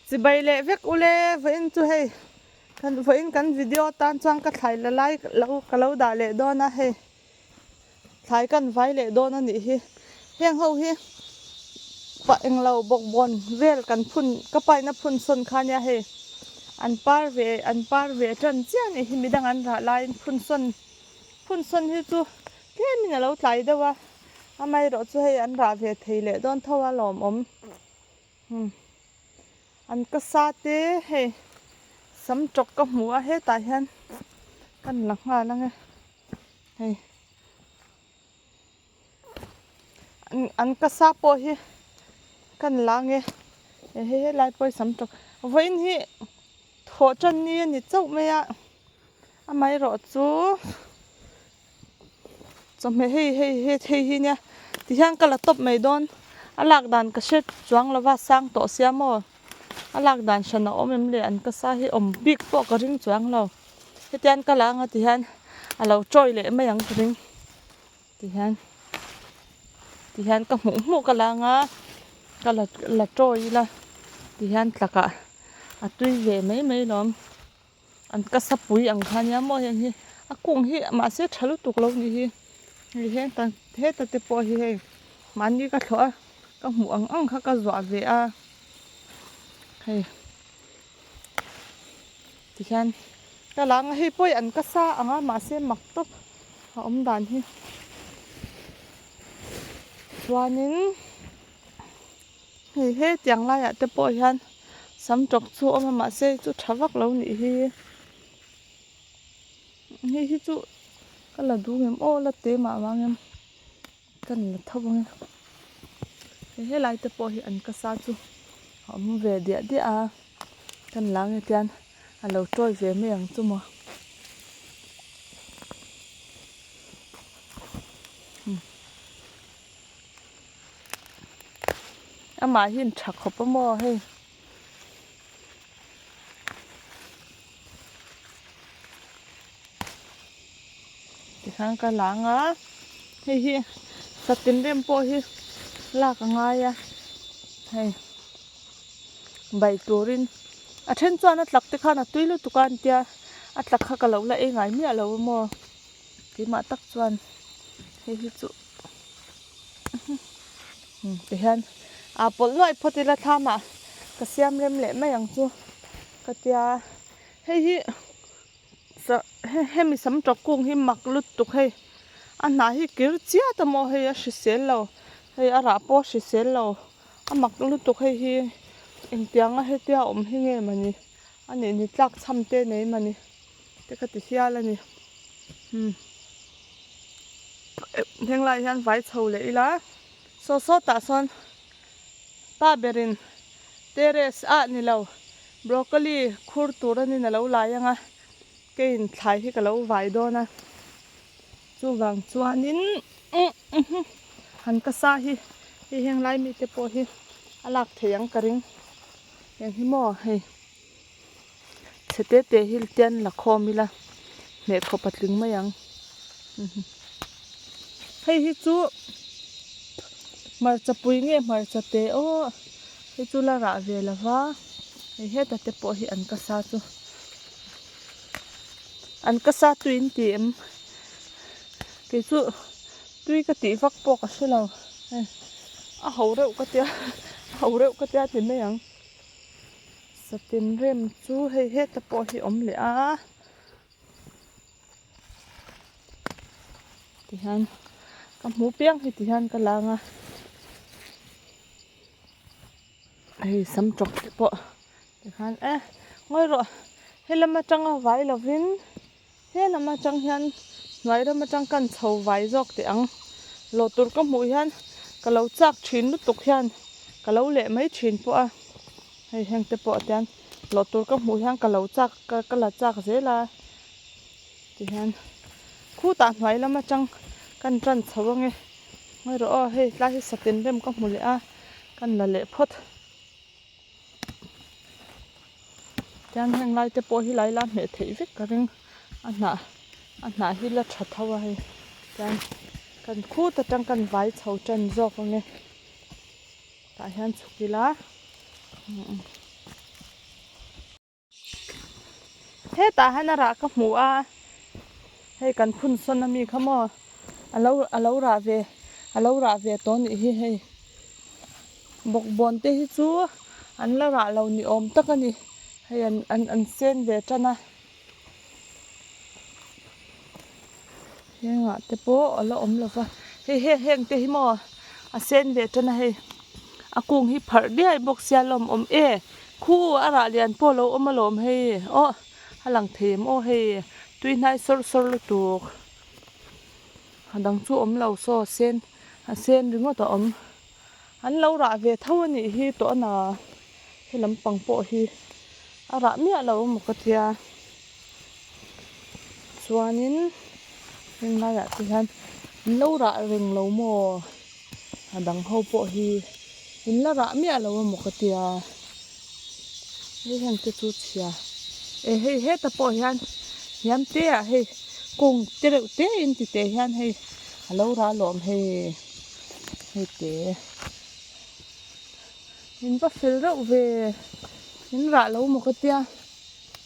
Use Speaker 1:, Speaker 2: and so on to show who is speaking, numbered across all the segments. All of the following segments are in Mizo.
Speaker 1: Chibai leh vek ule vawiin chu hei kan vawiin kan video tan chuan ka thlai la lai lo ka lo dah leh dawn a hei thlai kan vai leh dawn a nih hi heng ho hi pah englo bawkbawn vel kan phun ka paina phun sawn kha nia hei an par ve an par ve tan chiah a nih hi midang an rah laiin phun sawn phun sawn hi chu tlemin a lo tlai deuh a amaherawhchu chu hei an rah ve thei leh dawn tho a lawmawm. Umm an ka sa te hei sam tawk ka hmu a hetah hian kan la nghal ang e hei an ka sa pawh hi kan la ang e hei helai pawh hi sam tawk vawiin hi thawh tan ni a ni chauh mai a amaherawh chu. Chawhmeh hei hei hei hei hi nia tihian ka la tawp mai dawn a lak dan ka hre chuang lova sang tawh sia maw a lak dan hran a awm em le an ka sa hi awm bik pawh ka ring chuang lo hetiang ka la anga tihian a lo chawi leh mai ang ka ring tihian tihian ka hmuh hmuh ka la anga ka la la chawi ila tihian tlakah a tui ve mai mai lawm. An ka sapui ang kha nia maw heng hi a kung hi mahse tha lutuk lo nih hi hei heng ta heta te pawh hi hei mahni ka thlawh a ka hmuh ang ang kha ka zuah ve a hei tihian ka la ang a hei pawh hi an ka sa ang a mahse mak tawp a awm dan hi chuanin Hei hetiang laiah te pawh hian sam tawk chu a awm a mahse hei chu tha vak lo nih hi hei hi chu ka la duh ngem aw la te mah mah ngem ka la tho ang e hei helai te pawh hi an ka sa chu a awm ve diah diah a kan la nge tian a lo tawi ve mai ang chu maw. Amah hi tha khawp a maw hei. Tikhan ka la ang a hei hi satin rem pawh hi lak a ngai a hei bai turin a then chuan a tlak te khan a tui lutuk a an tia a tlak kha ka lo la ei ngai miah lo a maw keimah tak chuan hei hi chu. Tihian aa pawlh nuaih phawt ila thlamah ka siam rem leh mai ang chu ka tia hei hi hemi sam tawk kung hi mak lutuk hei a hnah hi kir chiat a maw hei a hrisel lo hei a rah pawh a hrisel lo a mak lutuk hei hi engtianga hetia awm hi nge mawni a nih ni tlak chham te nei mawni te ka ti hial a ni umm. Henglai hian vai chho leh ila saw sawtah sawn pa berin terrace ah ni lo broccoli khur tur anin alo lai ang a keiin thlai hi ka lo vai dawn a chuvang chuanin han ka sa hi hei henglai mite pawh hi a lak theih ang ka ring eng hi maw hei. Chhe te te hi tian la khawm ila hmeh khawp a tling mai ang hei hi chu hmarcha pui nge hmarcha te aw hei chu la rah ve lo va hei heta te pawh hi an ka sa chu an ka sa tui in ti em kei chu tui ka tih vak pawh ka hre lo hei a ho reuh ka tia a ho reuh ka tia ti mai ang. Satin rem chu hei heta pawh hi awm leh a tihian ka hmu piang hi tihian ka lang a hei sam tawk te pawh tikhan e ngawi rawh helam atanga vai lovin he lam atang hian hnuai ram atang kan chho vai zawk teh ang lawh tur ka hmuh hian ka lo chak thin lutuk hian ka lo leh mai thin pawh a hei heng te pawh tian lawh tur ka hmuh hian ka lo chak ka la chak zel a tihian khutah hnuai lam atang kan tan chho ange ngawi rawh aw hei tlai hi satin rem ka hmu leh a kan la leh phawt. Tiang heng lai te pawh hi lai la hmeh theih vek ka ring a hnah a hnah hi la tha tho a hei tiang kan khut atang kan vai chho tan zawk ang e tah hian chhuk ila. Hetah hian a rah ka hmu a, hei kan phun sawn ami kha maw a lo a lo rah ve a lo rah ve tawh anih hi hei. Bawkbawn te hi chu an la rah lo ni awm tak a ni, hei an an an sen ve tan a. Hengah te pawh a la awm lo va, hei heng heng te hi maw a sen ve tan a hei a kung hi pharh diai bawk sia lawm awm e khu a rah lian pawh a lo awm alawm hei aw a lang thei em aw hei tui hnai sawr sawr lutuk a dang chu awm lo saw a sen a sen ringawt a awm an lo rah ve tho a nih hi tawh a na he lampang pawh hi a rah miah lo emaw ka tia. Chuanin heng laiah te hian an lo rah reng lo maw a dang ho pawh hi in la rah miah lo emaw ka tia hei heng te chu chhia e hei heta pawh hian hniam te ah hei kung te reuh te in ti teh hian hei a lo rah lawm hei hei te. In va fel reuh ve in rah lo maw ka tia.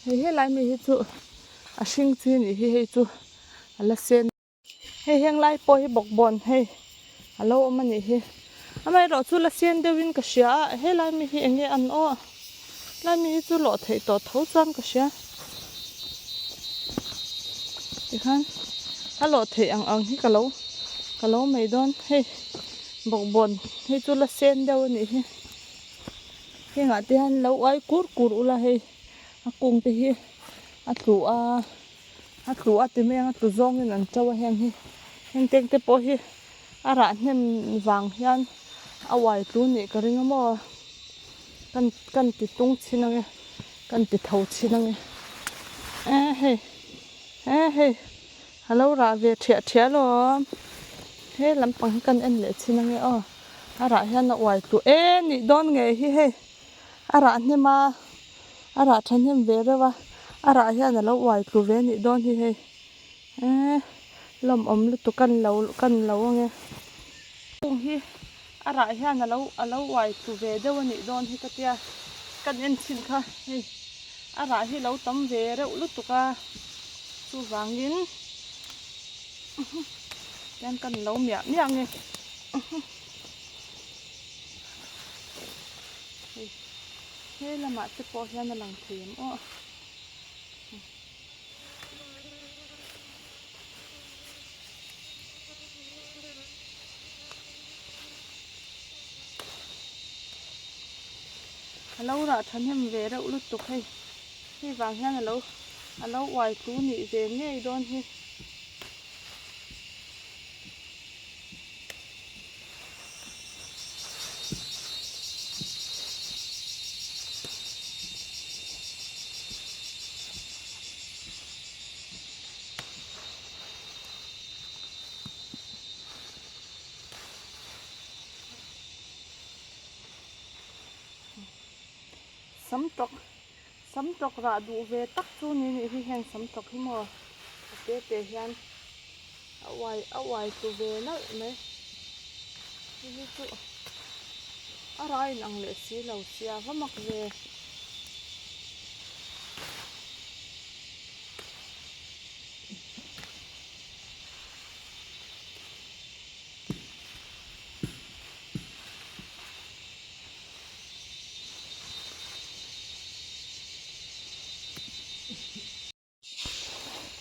Speaker 1: Hei helai mi hi chu a hring chi anih hi hei chu a la sen hei heng lai pawh hi bawkbawn hei a lo awm anih hi amaherawh chu la sen deuh in ka hria a helai mi hi eng nge an aw helai mi hi chu lawh theih tawh tho chuan ka hria tikhan a lawh theih ang ang hi ka lo ka lo mai dawn hei bawkbawn hei chu la sen deuh anih hi. Hengah te hian lo uai kur kur ula hei a kung te hi a tlu a a tlu a ti mai ang a tlu zawngin an to a heng hi heng teng te pawh hi a rah hnem vang hian a uai tlu nih ka ring a maw kan kan ti tung chhin ang e kan ti tho chhin ang e e hei e hei a lo rah ve thiah thiah alawm he lampang hi kan en leh chhin ang e aw. A rah hian a uai tluh e nih dawn ngei hi hei a rah hnem a a rah thahnem ve reuh a a rah hian a lo uai tlu ve nih dawn hi hei eee lawmawm lutuk kan lo kan lo ang e kung hi a rah hian a lo a lo uai tlu ve deuh a nih dawn hi ka tia kan en chhin kha hei a rah hi lo tam ve reuh lutuk a chuvangin hian kan lo miah miah ang e. Hei he lamah te pawh hian a lang thei em aw. A lo rah thahnem ve reuh lutuk hei hei vang hian a lo a lo uai tlu nih ve ngei dawn hi. Sam tawk sam tawk rah duh ve tak chu ni nih hi heng sam tawk hi maw a te te hian. A uai a uai tlu ve nalh mai hei hi chu a rai in ang leh si lo sia va mak ve.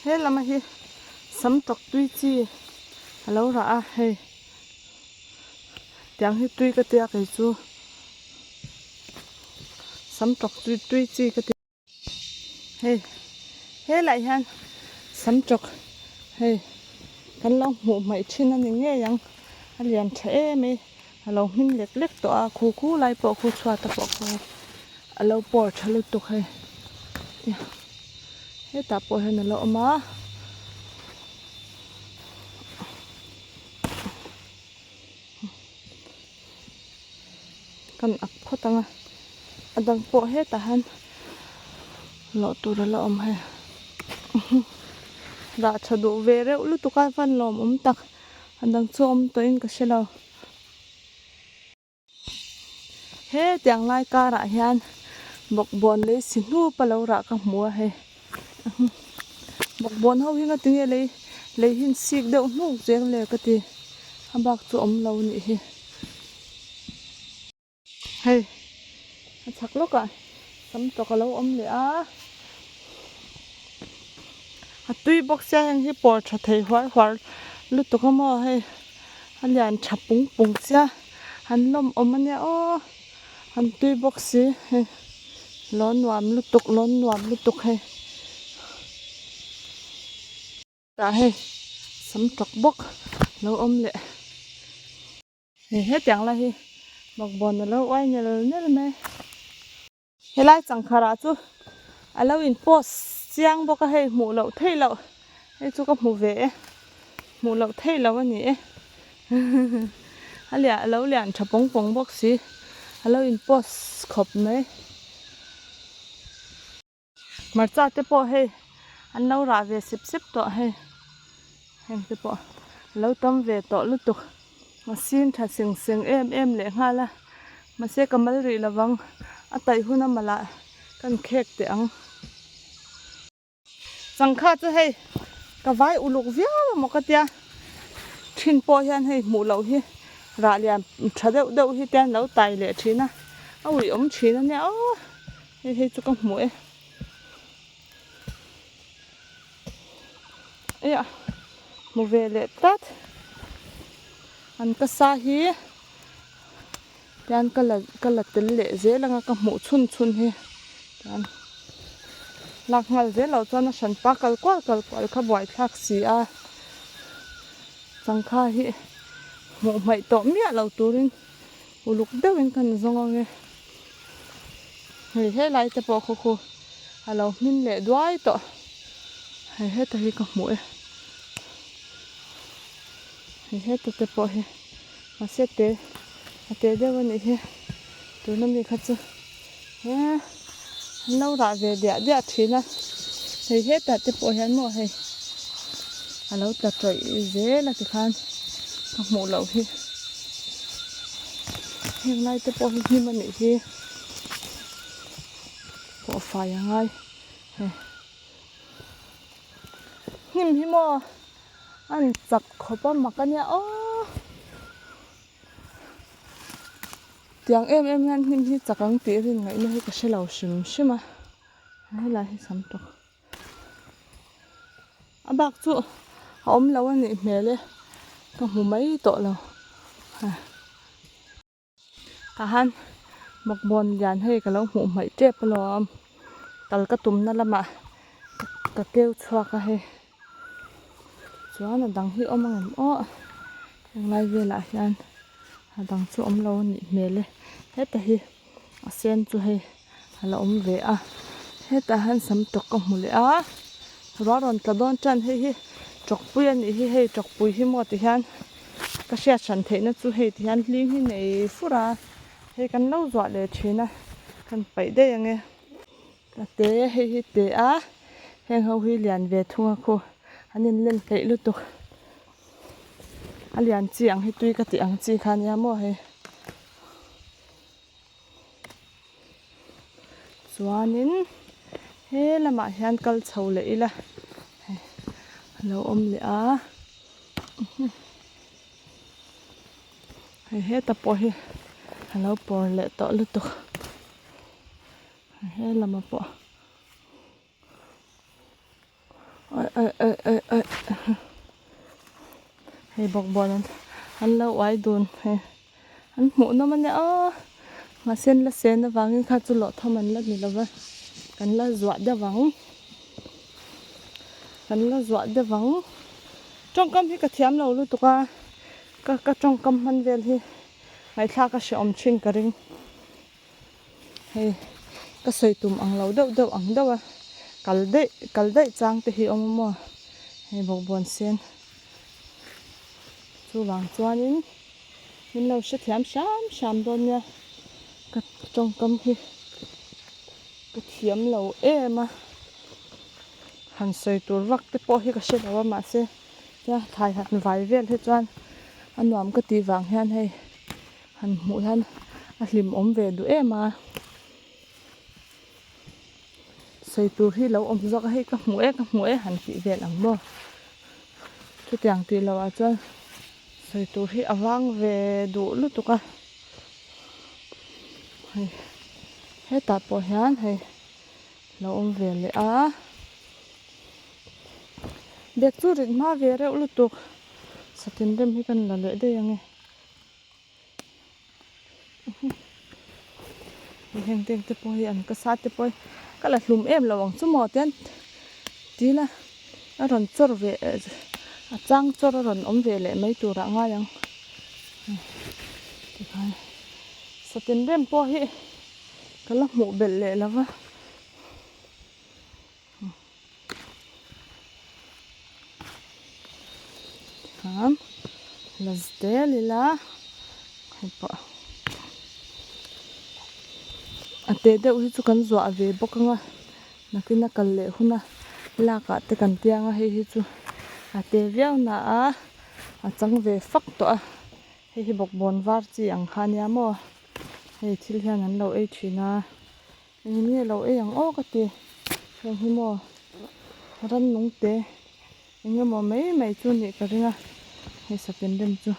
Speaker 1: He lama hi sam tawk tui chi a lo rah a hei tiang hi tui ka tia kei chu sam tawk tui tui chi ka ti hei helaiah hian sam tawk hei kan lo hmuh hmaih thin a ni ngei ang a lian tha em mai a lo hmin lek lek tawh a khu khu lai pawh khu chhuat a pawh khu a lo pawr tha lutuk hei hetah pawh hian a lo awm a kan ak phawt ang a a dang pawh hetah hian lawh tur a la awm hei dah tha duh ve reuh lutuk a van lawmawm tak. A dang chu awm tawhin ka hre lo. Hetiang lai karah hian bawkbawn lei si hnup a lo rah ka hmu a hei. Bawkbawn ho hi ngatinge lei lei hi an sik deuh hnuk zel le ka ti a bak chu awm lo nih hi. Hei a chhak lawkah sam tawk a lo awm leh a a tui bawk sia heng hi pawr tha thei huar huar lutuk a maw hei a lian tha pung pung sia an lawm awm a nia aw an tui bawk si hei lawn nuam lutuk lawn nuam lutuk hei. Tah hei sam tawk bawk lo awm leh. Hei hetiang lai hi bawkbawn a lo uai nel nel mai. Helai changkharah chu a lo in post chiang bawk a hei hmuh loh theih loh hei chu ka hmu ve e hmuh loh theih loh a ni e a lian a lo lian tha pawng pawng bawk si a lo in post khawp mai. Hmarcha te pawh hei an lo rah ve sep sep tawh hei heng te pawh a lo tam ve tawh lutuk a sin tha seng seng em em leh nghal a mahse ka mal rih lovang a taih hun a malah kan khek teh ang. Changkha chu hei ka vai uluk viau emaw ka tia thin pawh hian hei hmuh loh hi rah lian tha deuh deuh hi te an lo tai leh thin a a uih awm thin a nia aw hei hei chu ka hmu e eiah hmu ve leh tlat an ka sa hi Tian ka la ka la tel leh zel anga ka hmuh chhun chhun hi tian lak nghal zel loh chuan a hran pa kal kual kal kual kha buaithlak si a changkha hi hmuh hmaih tawh miah lo turin uluk deuhin ka ni zawng ang e hei helai te pawh khaw khu a lo hmin leh duai tawh hei heta hi ka hmuh e hei heta te pawh hi. Mahse te a te deuh a nih hi tuna mi kha chu he an lo rah ve diah diah thin a hei hetah te pawh hian maw hei a lo tla tawih zel a tikhan ka hmuh loh hi heng lai te pawh hi hnim a nih hi pawh fai a ngai hei hnim hi maw. An chak khawp a mak a nia aw tiang em em hian hnim hi chak ang tih rin ngaihna hi ka hre lo hrim hrim a helai hi sam tawk a bak chu a awm lo a nih hmel e ka hmu mai tawh lo. Tah hian bawkbawn lian hei ka lo hmuh hmaih tep alawm kal ka tumna lamah ka keu chhuak a hei chuan a dang hi awm ang em aw henglai velah hian a dang chu awm lo a nih hmel e heta hi a sen chu hei a la awm ve a hetah hian sam tawk ka hmu leh a ruah rawn tla dawn tan hei hi tawkpui a nih hi hei tawkpui hi maw ti hian. Ka hriat hran theihna chu hei ti hian hling hi nei fur a, hei kan lo zuah leh thin a, kan paih daih ang e. Ka te hei hi te a, heng ho hi lian ve thung a khu, an in len hleih lutuk. A lian chi ang hi tui ka tih ang chi kha nia maw hei. Chuanin he lamah hian kal chho leh ila hei a lo awm leh a hei heta pawh hi a lo pawr leh tawh lutuk he lamah pawh. Hei bawkbawn an an lo uai dun hei an hmuh nawm a nia aw mahse an la sen avangin kha chu lawh tham an la ni lova kan la zuah deuh ang kan la zuah deuh ang tawngkam hi ka thiam lo lutuk a ka ka tawngkam hman vel hi ngaihthlak a hrehawm thin ka ring. Hei ka sawi tum ang lo deuh deuh ang deuh a kal daih kal daih chang te hi awm a maw hei bawkbawn sen chuvang chuanin min lo hrethiam hram hram dawn nia ka tawngkam hi ka thiam lo em a han sawi tur vak te pawh hi ka hre lo a mahse tia thlai han vai vel hi chuan a nuam ka tih vang hian hei. Han hmuh hian a hlim awm ve duh em a. Sawi tur hi lo awm zawk a, hei ka hmu e ka hmu e han tih vel ang maw. Chutiang tih loh ah chuan sawi tur hi a vang ve duh lutuk a. Hei hetah pawh hian hei lo awm ve leh a. Bag chu rit hma ve reuh lutuk satin rem hi kan la leh daih ang e. Heng te te pawh hi an ka sa te pawh hi ka la hlum em lo ang chu maw tian tila a rawn chawr ve a chang chawr a rawn awm ve leh mai turah ngai ang tikhan satin rem pawh hi ka la hmuh belh leh lo va. Tikhan la zel ila hei pawh a teh deuh hi chu kan zuah ve bawk ang a nakin a kal leh hun a lak ah te kan tiang a hei hi chu a te viau na a a chang ve fak tawh a hei hi bawkbawn var chi ang kha ania maw hei thil hian an lo ei thin a. Engin nge lo ei ang aw ka ti heng hi maw rannung te eng emaw mai mai chu nih ka ring a hei satin rem chu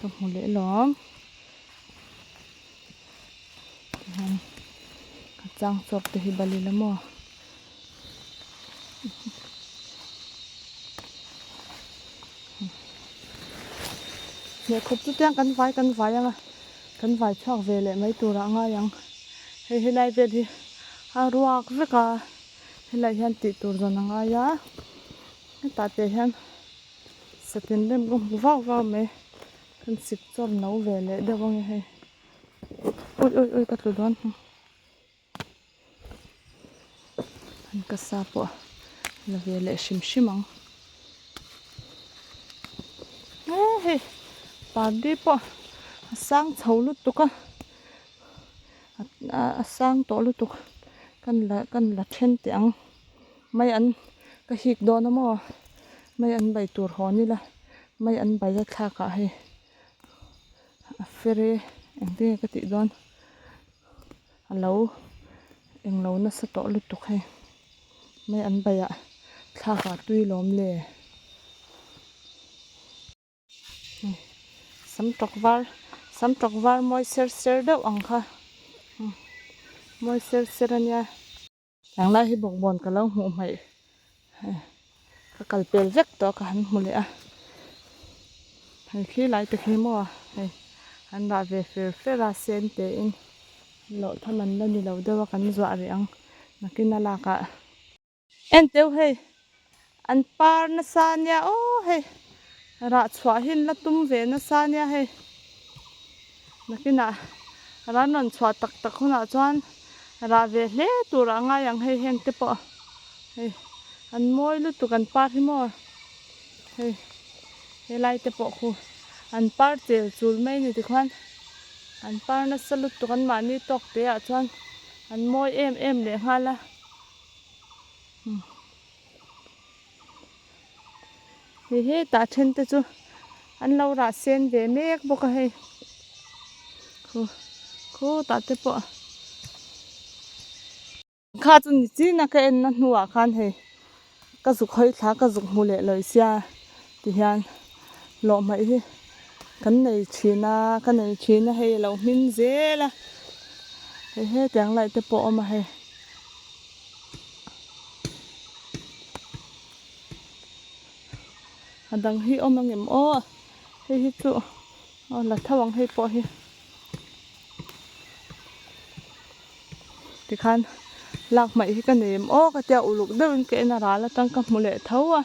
Speaker 1: ka hmu leh lawm tihian a chang chawp te hi bal ila maw. Lehkhaw chu tiang kan vai kan vai ang a kan vai chhuak ve leh mai turah a ngai ang hei helai vel hi a ruak vek a helai hian tih tur zawn a ngai a hetah te hian satin rem ka hmu vau vau mai kan sik chawr no ve leh deuh ang e hei ui ui ui ka tlu dawn. An ka sa pawh la ve leh hrim hrim ang he hei pardi pawh a sang chho lutuk a a sang tawh lutuk kan la kan la then teh ang mai an ka hik dawn a maw mai an bai tur hawn ila mai an bai a thlak ah hei a fere engtin nge ka tih dawn. A lo englo nasa tawh lutuk hei mai an baiah thlak ah tui lawm le sam tawk var sam tawk var mawi ser ser deuh ang kha mawi ser ser a nia. Englai hi bawkbawn ka lo hmuh hmaih hei ka kal pel vek tawh a ka han hmu leh a hei khi lai te khi maw hei an rah ve fer fer a sen te in loh tham an la ni lo deuh a kan zuah rih ang nakin a lak ah en teuh hei an par nasa ania aw hei rah chhuah hi an la tum ve nasa ania hei nakinah ran rawn chhuah tak tak hunah chuan rah ve hle tur a ngai ang hei heng te pawh hei an mawi lutuk an par hi maw hei helai te pawh khu an par chel chul mai a ni tikhuan an par nasa lutuk an mahni tawk te ah chuan an mawi em em leh nghal a. Hei hetah then te chu an lo rah sen ve mek bawk a hei khu khutah te pawh kha chu ni chin a ka en na hnuah khan hei ka zuk hawi thla ka zuk hmu leh lo sia ti hian lawhmai hi kan nei thin a ka nei thin a hei a lo hmin zel a hei hetiang lai te pawh a awm a hei. A dang hi awm ang em aw hei hi chu aw la tho ang hei pawh hi tikhan lak hmaih hi ka nei em aw ka tia uluk deuhin ka en a ral atang ka hmu leh tho a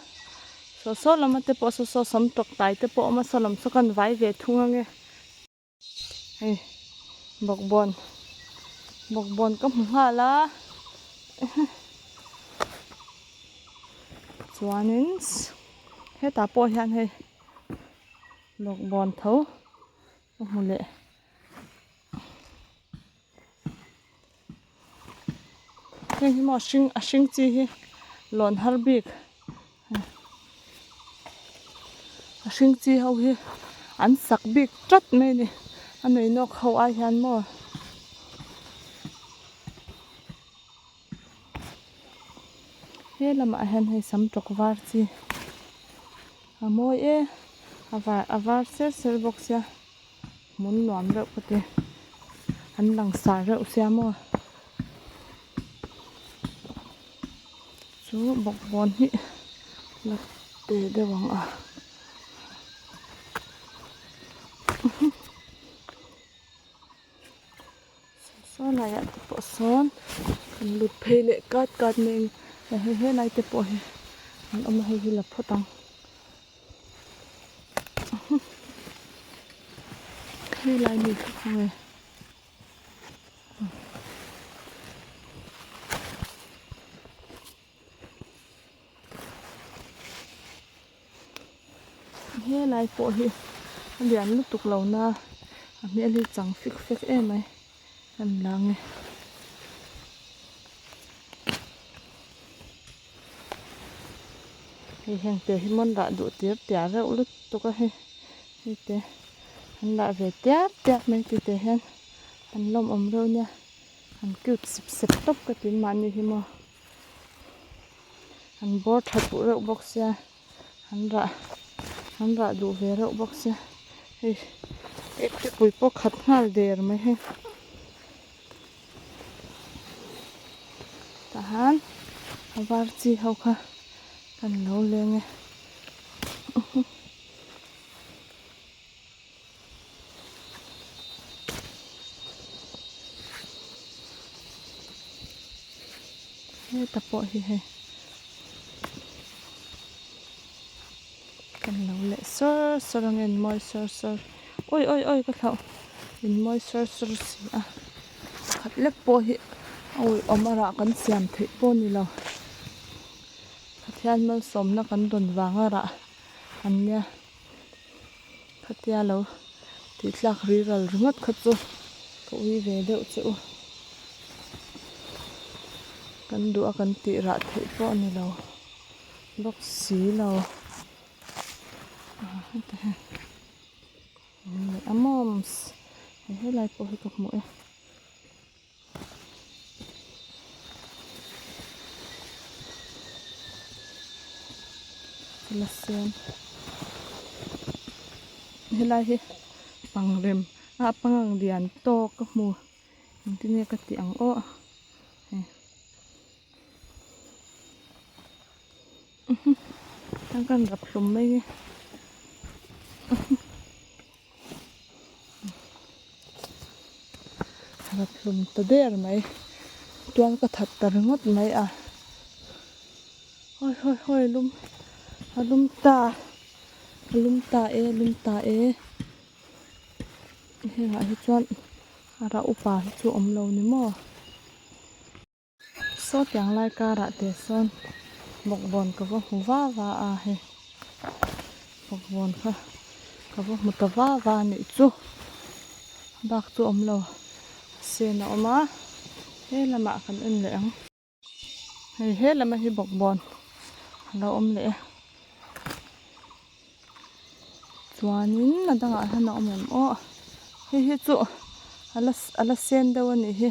Speaker 1: saw saw lama te pawh saw saw sawm tawk tai te pawh a awm a saw lam saw kan vai ve thung ange. Hei bawkbawn bawkbawn ka hmu nghal a chuanin hetah pawh hian hei bawkbawn tho ka hmu leh heng hi maw a hring a hring chi hi lawn har bik a hring chi ho hi an sak bik tlat mai a ni a nei nawk ho ai hian maw. He lamah hian hei sam tawk var chi a mawi e a var a var ser ser bawk sia hmun nuam reuh ka ti an langsar reuh sia maw chu bawkbawn hi la te deuh ang a. Saw laiah te pawh sawn kan lut phei leh kat kat mai a ni hei helai te pawh hi an awm a hei hi la phawt ang helai mi kha khawnge. Helai pawh hi a lian lutuk lo na a hmel hi chang fik fek em mai a ni lang e. Hei heng te hi mawn rah duh tir tiar reuh lutuk a hei hei te an rah ve tiar tiar mai ti te hian an lawmawm reuh nia an cute sep sep tawp ka ti mahni hi maw. An bawr tha duh reuh bawk sia an rah an rah duh ve reuh bawk sia hei ekhpui pawh khat nghal der mai hei tahan a var chi ho kha kan lo leng e. Heta pawh hi hei kan lo leh sawr sawr ang in mawi sawr sawr awi awi awi ka thlauh in mawi sawr sawr si a pakhat lek pawh hi a awih awm a rah kan siam theih pawh a ni lo Pathian malsawmna kan dawn vang a rah an nia. Khatia lo tih tlak ri ral ringawt kha chu ka ui ve deuh che u. Kan duh a kan tih rah theih pawh a ni lo bawk si lo. Heta hian a mawms hei helai pawh hi ka hmu e. La sen helai hi pangrem a pangang lian tawk ka hmu engtin nge ka tih ang aw hei kan rap hlum mai nge. Rap hlum ta der mai tual ka that ta ringawt mai a hawi hawi hawi lum a lum ta a lum ta e lum ta e hengah hi chuan a rah upa hi chu awm lo ni maw. Saw tiang lai karah te sawn bawkbawn ka va hmu va va a hei bawkbawn kha ka va hmu ta va va a nih chu bak chu awm lo sen a awm a he lamah kan en leh ang hei he lama hi bawkbawn a lo awm leh e chuanin a dangah hian a awm em aw hei hi chu a la a la sen deuh a nih hi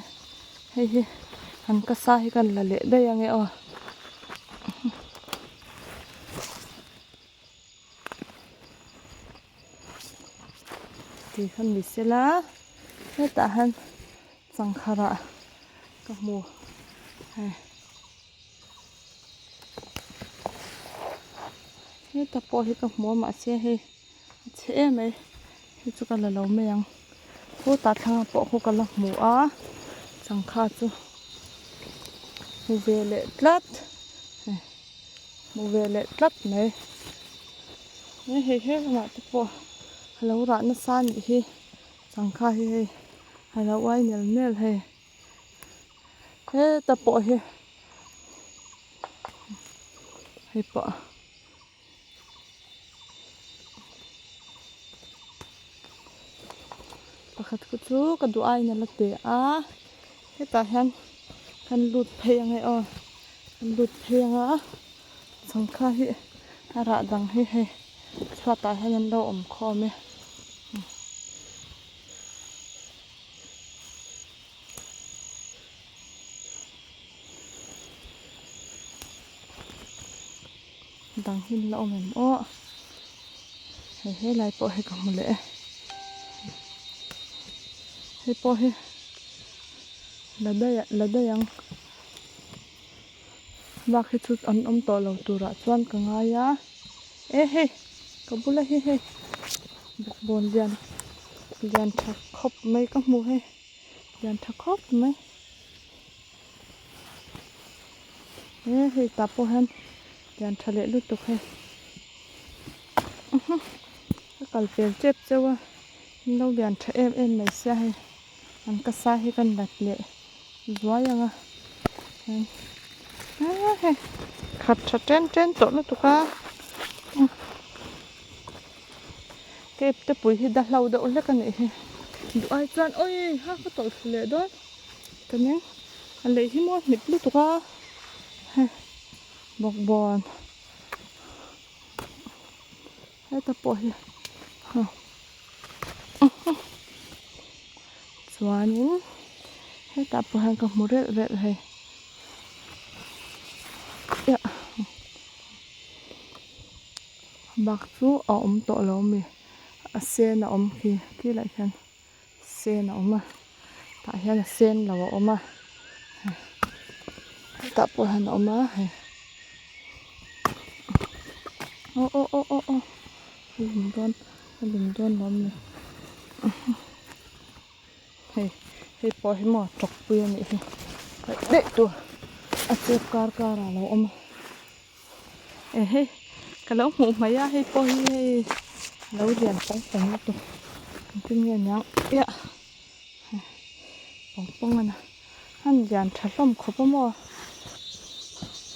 Speaker 1: hei hi an ka sa hi kan la leh daih ange aw. Tih kha ni sela hetah hian sangha rah ka hmu hei. Heta pawh hi ka hmu a mahse hei a chhe em mai hei chu ka la lo mai ang khutah thlangah pawh khu ka la hmu a sangha chu hmu ve leh tlat hei hmu ve leh tlat mai hei he lamah te pawh a lo rah nasa a nih hi sangha hi hei a lo uai nel nel hei heta pawh hi. Hei pawh pakhat khu chu ka duh aiin a la teh a hetah hian kan lut phei ang e aw kan lut phei ang a sangha hi a rah dang hi hei chhuatah hian an lo awm khawm e. Dang hi an la awm em aw. Hei helai pawh hi ka hmu leh e. Hei pawh hi la daih la daih ang. Bak hi chu an awm tawh lo turah chuan ka ngai a. E hei ka bula hi hei bawkbawn lian lian tha khawp mai ka hmu hei lian tha khawp mai. E hei tah pawh hian lian tha leh lutuk hei ka kal pel tep cheu a an lo lian tha em em mai sia hei an ka sa hi kan lat leh zuai ang a a hei khat tha ten ten tawh lutuk a cave te pui hi dahlo deuh hlek a nih hi duh ai chuan awi ha ka tawlh thlu leh dawn. Ka ning a lei hi maw hnip lutuk a hei bawkbawn heta pawh hi chuanin hetah pawh hian ka hmu relh relh hei bak chu a awm tawh lo ami a sen a awm khi khi lai khian. Sen a awm a tah hian a sen lo a awm a hetah pawh hian a awm a hei aw aw aw aw aw a lum dawn a lum dawn lo ami hei hei pawh hi maw tawkpui a nih hi paih daih tur a chep kar kar ah a lo awm a eh hei ka lo hmuh hmaih a hei pawh hi hei lo lian pawng pawng lutuk engtin nge niang iah pawng pawng a na an lian tha hlawm khawp a maw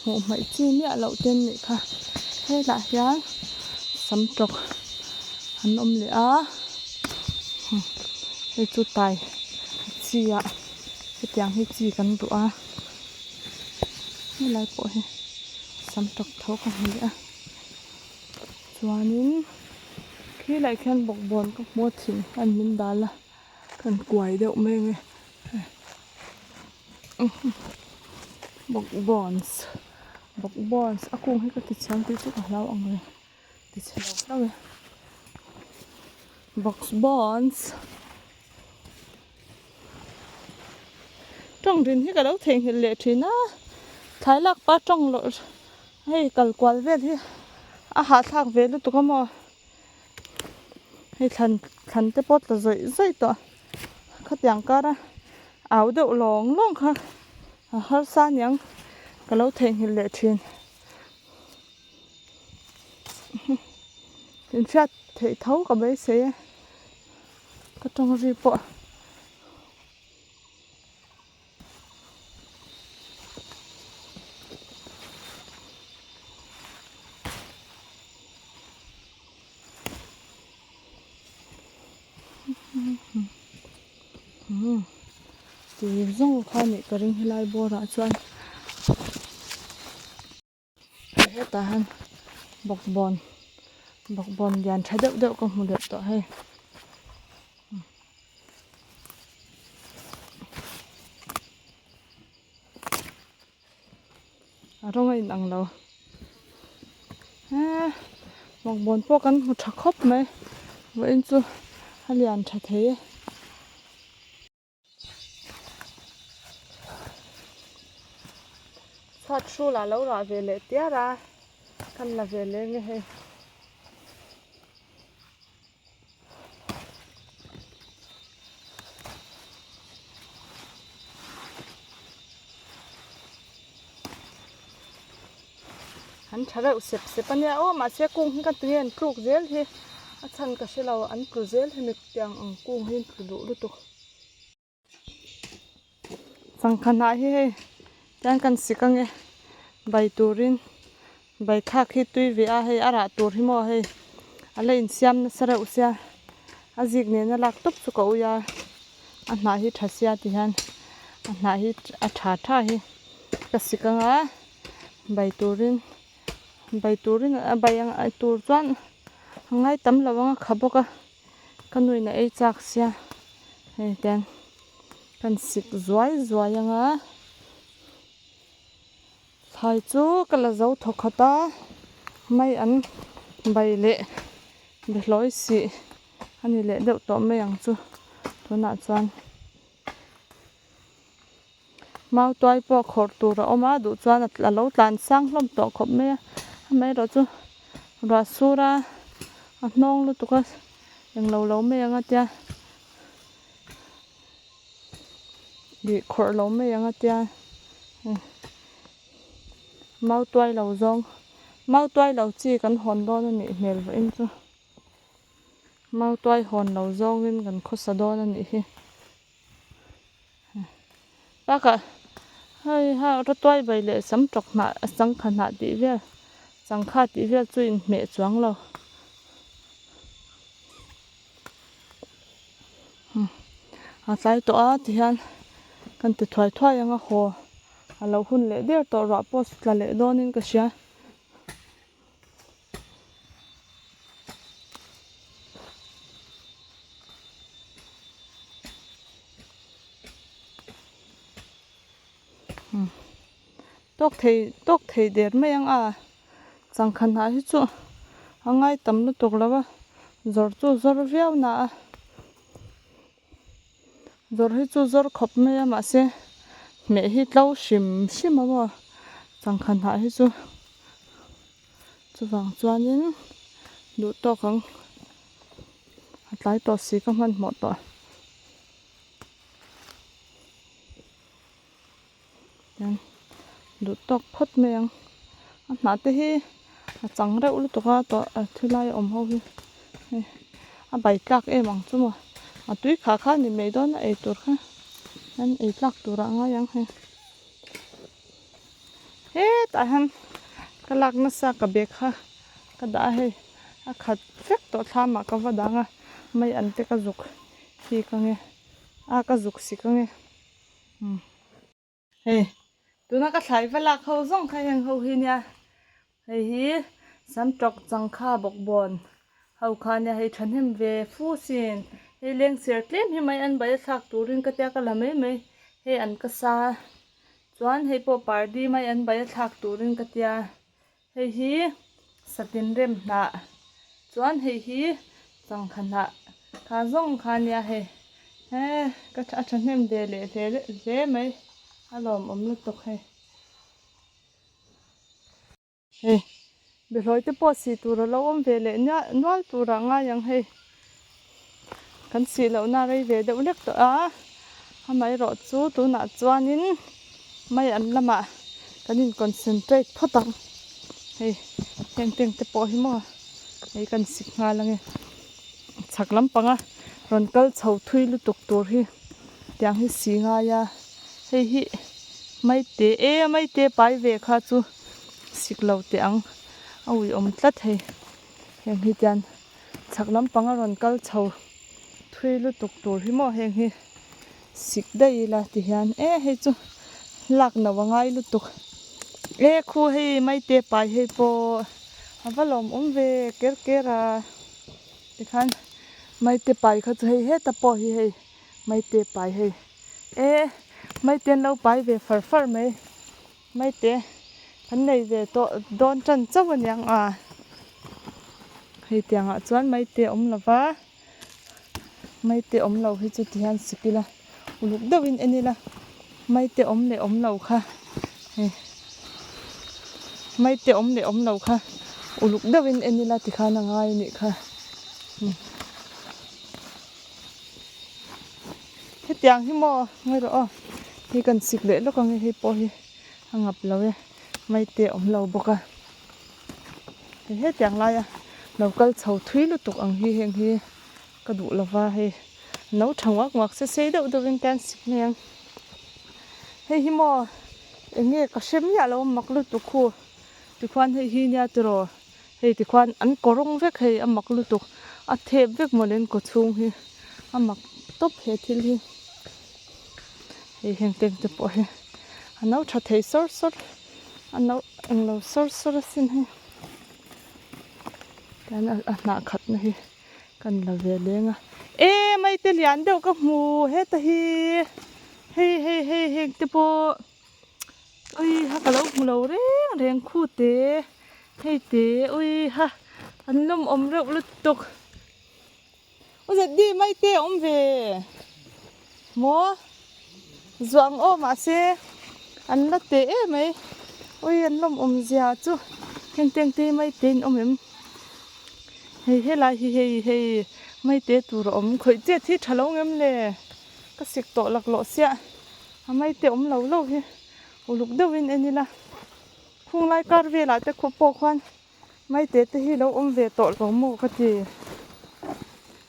Speaker 1: hmuh hmaih chi miah loh te an nih kha helaiah hian sam tawk an awm leh a hei chu tai chi ah hetiang hi chi kan duh a. Helai pawh hi sam tawk tho ka hmu leh a chuanin khilaiah khian bawkbawn ka hmu a thing hian min dal a kan kuai deuh mai ange bawkbawns bawkbawns a kung hi ka ti chhiang tih chu ka hlau ang reng ti chhe lo hlauh e bawkbawns. Tawng rin hi ka lo theihnghilh leh thin a, thlai lak pa tawng loh hei kal kual vel hi a hahthlak ve lutuk a maw hei thlan thlan te pawh tla zawih zawih tawh khatiang kar a au deuh lawng lawng kha a harsa aniang ka lo theihnghilh leh thin inhriat theih tho ka beisei e. Ka tawng ri pawh Tui zawng kha nih ka ring helai bawr ah chuan Hetah hian bawkbawn bawkbawn lian tha deuh deuh ka hmu leh tawh hei a rawng a inang lo eee bawkbawn pawh kan hmu tha khawp mai vawiin chu a lian tha thei e. Chhuat hrul ah lo rah ve leh tiar a, kan la ve leh nge hei. An tha reuh sep sep a nia aw mahse kung hi ka ti nge an tluk zel hi a chhan ka hre lo an tlu zel hemi tiang ang kung hi an tlu duh lutuk. Sangha hnah hi hei tiang kan sik ange bai turin bai thlak hi tui ve a hei a rah tur hi maw hei a la insiam nasa reuh sia a zik nena lak tawp chu ka ui a a hnah hi tha sia ti hian a hnah hi a tha tha hi ka sik anga bai turin bai turin a bai ang tur chuan a ngai tam lo ang a kha bawk a. Ka nuin a ei chak sia hei ten kan sik zuai zuai ang a thlai chu ka la zo thawk khat a Mai an bai leh behlawi sih a ni leh deuh tawh mai ang chu tunah chuan. Mautuai pawh khawrh tur a awm a, duh chuan a lo tlan sang hlawm tawh khawp mai a, amaherawh chu ruah sur a a hnawng lutuk a englo lo mai ang a tia ih khawrh lo mai ang a tia mautuai lo zawng mautuai lo chi kan hawn dawn a nih hmel vawiin chu mautuai hawn lo zawngin kan khawsa dawn a nih hi. Bakah hei ha rawtuai bai leh sam tawk hnah sangha hnah tih vel sangha tih vel chu inhmeh chuang lo a tlai tawh a tihian kan ti thuai thuai ang a haw a lo hun leh der tawh ruah pawh tla leh dawnin ka hria. Tawk thei tawk thei der mai ang a changkha hnah hi chu a ngai tam lutuk lo a zawrh chu zawr viau na a zawrh hi chu zawr khawp mai a mahse hmeh hi tlo hrim hrim a maw changkha hnah hi chu chuvang chuanin duh tawk ang a tlai tawh si ka hmanhmawh tawh. Hian duh tawk phawt mai ang a hnah te hi a chang reuh lutuk a tawh a thi lai awm ho hi hei a bai tlak em ang chu maw a tui khah kha a ni mai dawn a ei tur kha hian ei tlak turah a ngai ang hei hetah hian ka lak nasa ka bag kha ka dah a hei a khat vek tawh thlam ah ka va dang a mai an te ka zuk hik ange a ka zuk sik ange. Hei tuna ka thlai va lak ho zawng kha heng ho hi nia hei hi samtawk changkha bawkbawn ho kha nia hei thahnem ve fu sin hei lengser tlem hi mai an bai a thlak turin ka tia ka la mai mai hei an ka sa chuan hei pawh pardi mai an bai a thlak turin ka tia hei hi satin rem hnah chuan hei hi changkha hnah kha zawng kha ania hei he ka a thahnem ve leh hle hle mai a lawmawm lutuk hei hei behlawi te pawh sih tur a lo awm ve leh nual turah ngai ang hei kan sih lohna a rei ve deuh lek tawh a amaherawh chu tunah chuanin mai an lamah kan in concentrate phawt ang hei heng teng te pawh hi maw hei kan sik nghal ange chhak lampanga rawn kal chho thui lutuk tur hi tiang hi si ngai a hei hi maite e maite pai ve kha chu sik lo teh ang a uiawm tlat hei heng hi tian. Chhak lampang a rawn kal chho thui lutuk tur hi maw heng hi sik daih ila ti hian e hei chu lak no a ngai lutuk e khu hei maite pai hei pawh a va lawmawm ve ker ker a tikhan maite pai kha chu hei heta pawh hi hei maite pai hei e maite an lo pai ve far far mai. Maite kan nei ve tawh dawn tan chauh a niang a, hei tiangah chuan maite awm lo va, maite awm lo hi chu tihian sik ila uluk deuhin en ila maite awm leh awm lo kha hei maite awm leh awm lo kha uluk deuhin en ila tikhan a ngai a nih kha. Hetiang hi maw ngawi rawh aw hei kan sik leh lawk ang e hei pawh hi a ngap lo e maite a awm lo bawk a hei hetiang laia lo kal chho thui lutuk ang hi heng hi ka duh lo va hei no tha nguak nguak se sei deuh deuh in te an sik mai ang hei hi maw eng nge ka hre miah lo mak lutuk khu tikhuan hei hi nia tiraw. Hei tikhuan an kawrawng vek hei a mak lutuk a thep vek mawle an kaw chhung hi a mak tawp he thil hi hei heng teng te pawh hi a no tha thei sawr sawr a no englo sawr sawr asin hei tian a hnah khat na hi kan la ve leng a e maite lian deuh ka hmu heta hi hei hei hei heng te pawh. Ui ha ka lo hmu lo reng reng khu te. Hei te ui ha an lawm awm reuh lutuk. U Zeddy mai te a awm ve maw zuah ang aw mahse an la teh em mai ui an lawm awm zia chu heng te ang te hi mai te in awm em hei helai hi hei hei mai te tur a awm khawih chet hi tha lo ngem le ka sik tawh laklawh siah a mai te awm lo lo hi uluk deuhin en ila khunglai kar velah te pawh khuan. Maite te hi lo awm ve tawh lo maw ka ti.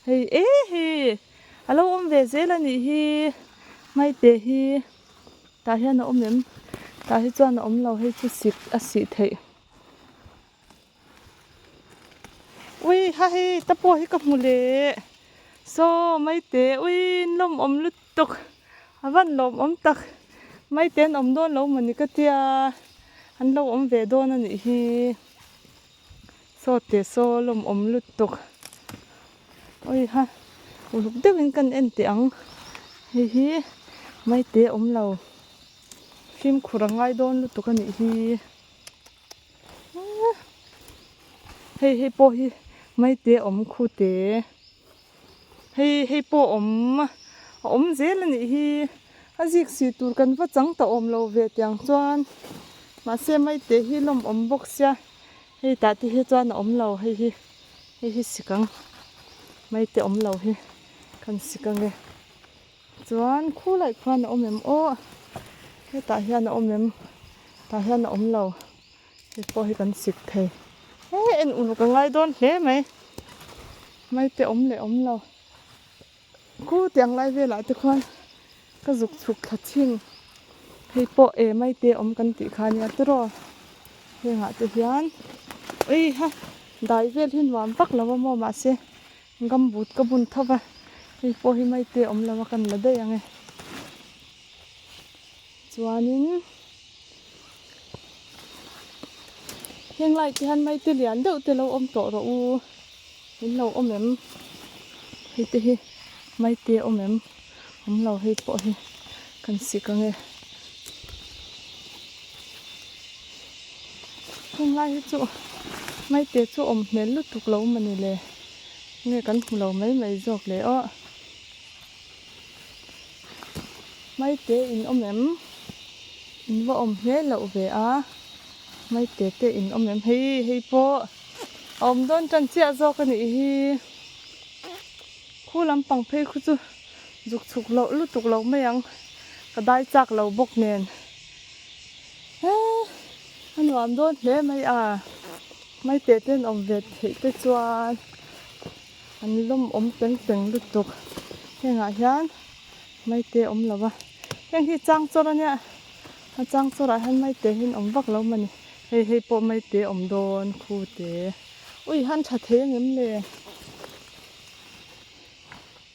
Speaker 1: Hei e hei a lo awm ve zel a nih hi maite hi tah hian a awm em tah hi chuan a awm lo hei chu sik a sih theih. Ui ha hei ta pawh hi ka hmu leh saw maite ui in lawmawm lutuk a van lawmawm tak maite an awm dawn lo mawni ka tia. An lo awm ve dawn a nih hi. Saw teh saw lawm awm lutuk. Awi ha uluk deuhin kan en teh ang. Hei hi maite awm lo. Fimkhur a ngai dawn lutuk a nih hi. Hei hei pawh hi maite awm khu te. Hei hei pawh awm a awm zel a nih hi a zik si tur kan va chang ta awm lo ve tiang chuan mahse maite hi lawm awm bawk sia hei tah te hi chuan a awm lo hei hi hei hi sik ang maite awm lo hi kan sik ang e chuan khulai khuan a awm em aw hetah hian a awm em tah hian a awm lo. Hei pawh hi kan sik thei he en uluk a ngai dawn hle mai maite awm leh awm lo khu tiang lai velah te khuan ka zuk chhuk thla thin hei pawh e maite awm kan tih kha ania tiraw hengah te hian ui ha dai vel hi nuam vak lo a maw mahse gumboot ka bun tho va hei pawh hi maite awm lo a kan la daih ang e chuanin. Heng lai te hian maite lian deuh te lo awm tawh rawh u in lo awm em hei te hi maite awm em awm lo hei pawh hi kan sik ang e heng lai hi chu maite chu awm hmel lutuk lo awm a ni le nge kan hmu lo mai mai zawk le aw. Maite in awm em? In va awm hle loh ve a, Maite te in awm em? Hei hei pawh a awm dawn tan chiah zawk a nih hi. Khu lampang phei khu chu zuk chhuk loh lutuk lo mai ang, ka dai chak lo bawk nen. He a nuam dawn hle mai a, Maite te an awm ve theih te chuan. An lawmawm peng peng lutuk hengah hian maite a awm lo va heng hi chang chawr a nia a chang chawrah hian maite hi an awm vak lo mawni hei hei pawh maite a awm dawn khu te ui han tha thei ang em le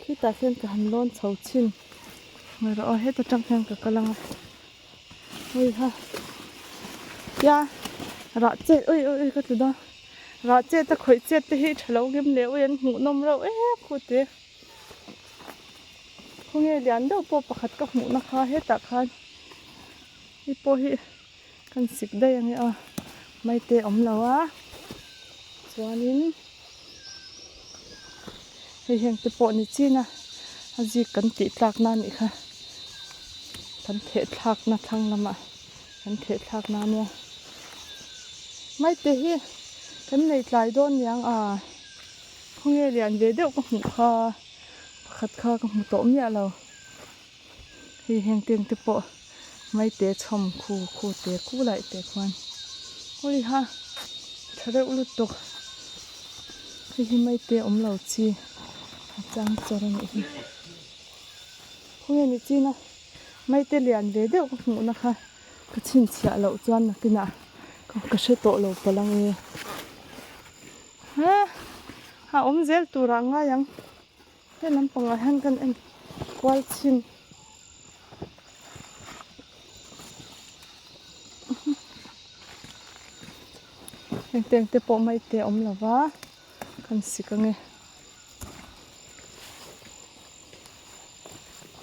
Speaker 1: khitah khian ka han lawn chho chhin ngaih rawh aw heta tang hian ka kal ang a ui ha tia rah chet ui ui ui ka tlu dawn. Rah chet a khawih chet te hi tha lo ngem leh ui an hmuh nawm reuh em khu te. Khawnge lian deuh pawh pakhat ka hmuh na kha hetah khan hei pawh hi kan sik daih ang e aw maite a awm lo a chuanin hei heng te pawh ni chin a a zik kan tih tlak na anih kha kan theh thlak na thlang lamah. Kan theh thlak na ania. Maite hi kan nei tlai dawn niang a, khawnge lian ve deuh ka hmuh kha pakhat kha ka hmu tawh miah lo. Hei heng teng te pawh maite chhawm khu khu te khu laih te khuan hawi ha tha reuh lutuk. Hei hi maite awm lo chi a chang chawr a nih hi. Khawnge ni chin a. Maite lian ve deuh ka hmuhna kha ka chhinchhiah loh chuan nakinah ka hre tawh lo palh ang e. He a awm zel turah ngai ang. He lampangah hian kan en kual chhin. Heng te ang te pawh maite a awm lo va kan sik ang e.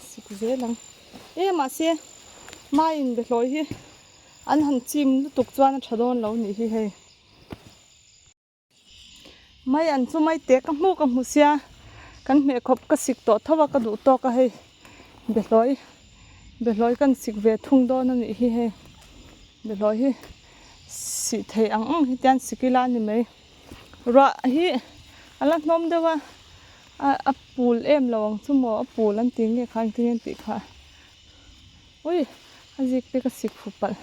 Speaker 1: Sik zel ang e mahse maiin behlawi hi an han chim lutuk chuan a tha dawn lo nih hi hei. Mai an chu mai te ka hmu ka hmu sia kan hmeh khawp ka sik tawh tho a ka duh tawk a hei behlawi behlawi kan sik ve thung dawn a nih hi hei behlawi hi sih theih ang ang hi tian sik ila a ni mai ruah hi a la hnawm deuh a a pul em lo ang chu maw a pul an ti nge kha engtin nge an tih kha ui a zik te ka sik fuh palh.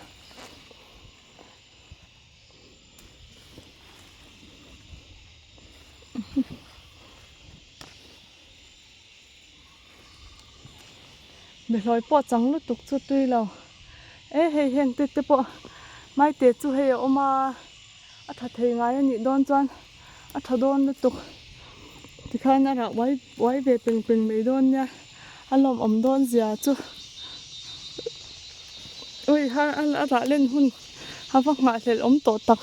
Speaker 1: Behlawi pawh chang lutuk chu tui lo e hei heng te te pawh maite chu hei a awm a a tha thei ngai a nih dawn chuan a tha dawn lutuk tikhan a rah uai uai ve peng peng mai dawn nia a lawmawm dawn zia chu ui ha a rah len hun a va nghahhlelh awm tawh tak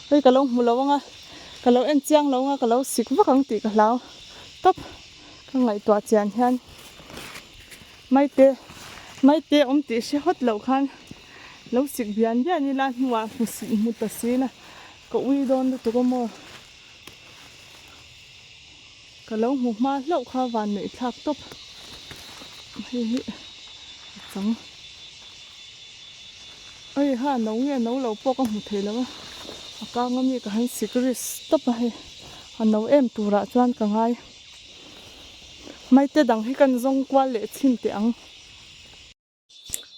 Speaker 1: hei ka lo hmu lo ang a ka lo en chiang lo ang a ka lo sik vak ang tih ka hlau tawp ka ngaihtuah chian hian maite maite awm tih hre hawt loh khan lo sik bian bian ila hnuah hmu sih hmu ta si na ka ui dawn lutuk a maw ka lo hmu hma hlauh kha van neih thlak tawp hei hi a chang hei ha no nge no lo pawh ka hmu thei lo a a kang ami ka han sik risk tawp a hei a no em turah chuan ka ngai maite dang hi kan zawng kual leh chhin teh ang.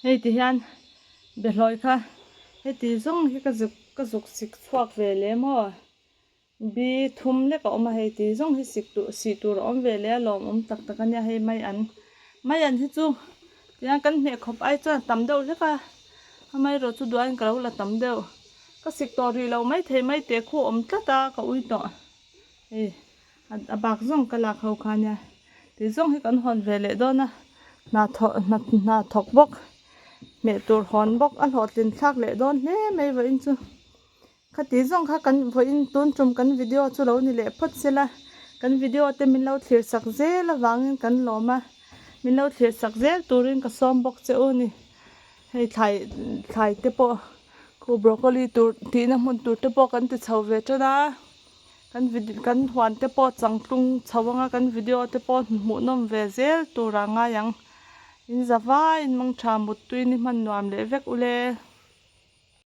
Speaker 1: Hei ti hian behlawi kha heti zawng hi ka zuk ka zuk sik chhuak ve leh maw bi thum lek a awm a hei ti zawng hi sik tur sih tur a awm ve leh a lawmawm tak tak a nia hei mai an mai an hi chu tihian kan hmeh khawp ai chuan a tam deuh hlek a amaherawh chu duh aiin ka lo la tam deuh ka sik tawh rih loh maithei maite khu a awm tlat a ka ui tawh hei. A bak zawng ka lak ho kha nia tih zawng hi kan hawn ve leh dawn a hna thawh hna hna thawk bawk hmeh tur hawn bawk a hlawhtlin thlak leh dawn hle mai vawiin chu khati zawng kha kan vawiin tun tum kan video chu lo ni leh phawt se la kan video te min lo thlir sak zel avangin kan lawm a min lo thlir sak zel turin ka sawm bawk che u a ni hei thlai thlai te pawh khu broccoli tur tihna hmun tur te pawh kan ti chho ve tan a. Kan video kan huan te pawh changtlung chho anga kan video te pawh hmuhnawm ve zel tur ah ngai ang. In za vai in mangtha mut tui ni hman nuam leh vek ule.